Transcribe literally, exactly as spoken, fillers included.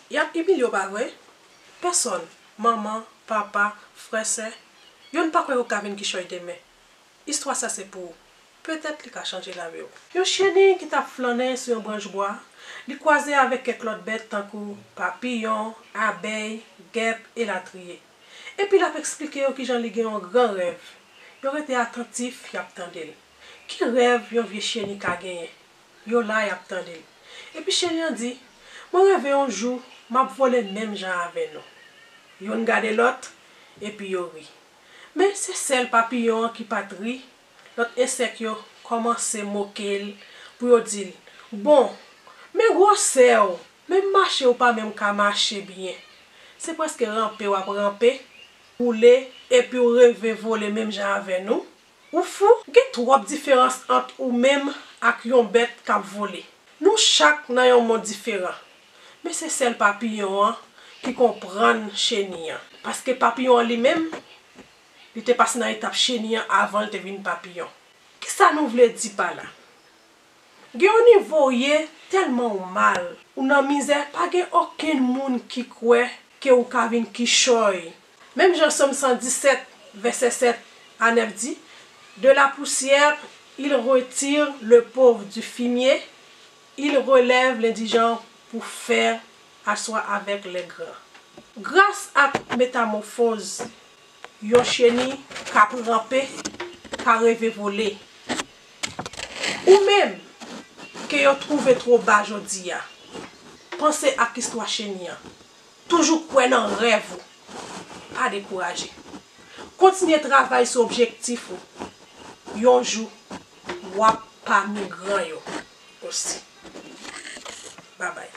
Y ap imilye w, pa vre? Pèsòn, manman, papa, frè, sè, youn pa kwè ke w ka vin kichòy demen. Istwa sa se pou ou. Petèt li ka chanje lavi w. Yon cheni ki t ap flannen sou yon branch bwa, li kwaze avèk kèk lòt bèt tankou papiyon, abèy, gèp, elatriye. Epi l ap eksplike yo kijan li gen yon gran rèv. Yo rete atantif, y ap tande l. Ki rèv yon vye cheni ka genyen? Yo la, y ap tande l. Epi cheni an di, "Mwen reve yon jou, m ap vole menm jan avè nou." Youn gade lòt, epi yo ri. Men se sèl papiyon an ki pa t ri. Lòt ensèk yo kòmanse moke l pou yo di l, "Bon, men gwosè w, menm mache w pa menm ka mache byen. Se prèske ranpe w ap ranpe, woule, epi w reve vole menm jan avè nou? Ou fou? Gen twòp diferans ant ou menm ak yon bèt k ap vole. Nou chak nan yon mond diferan. Men se sèl papiyon an ki konprann cheni an. Paske papiyon an li menm, li te pase nan etap cheni an avan l te vin papiyon." Kisa nou vle di pa la? Gen yon nivo w ye, tèlman w mal, ou nan mizè, pa gen okenn moun ki kwè ke w ka vin kichòy. Menm jan Sòm san disèt, vèsè sèt a nèf di, "De la poussière, il retire le pauvre du fumier, il relève l'indigent pour faire asseoir avec les grands." Gras ak metamòfoz, yon cheni k ap ranpe ka reve vole. Ou menm, ke yo twouve two ba jodi a, panse ak istwa cheni an. Toujou kwè nan rèv ou. Pa dekouraje. Kontinye travay sou objektif ou. Yon jou, w ap pami gran yo osi. Babay.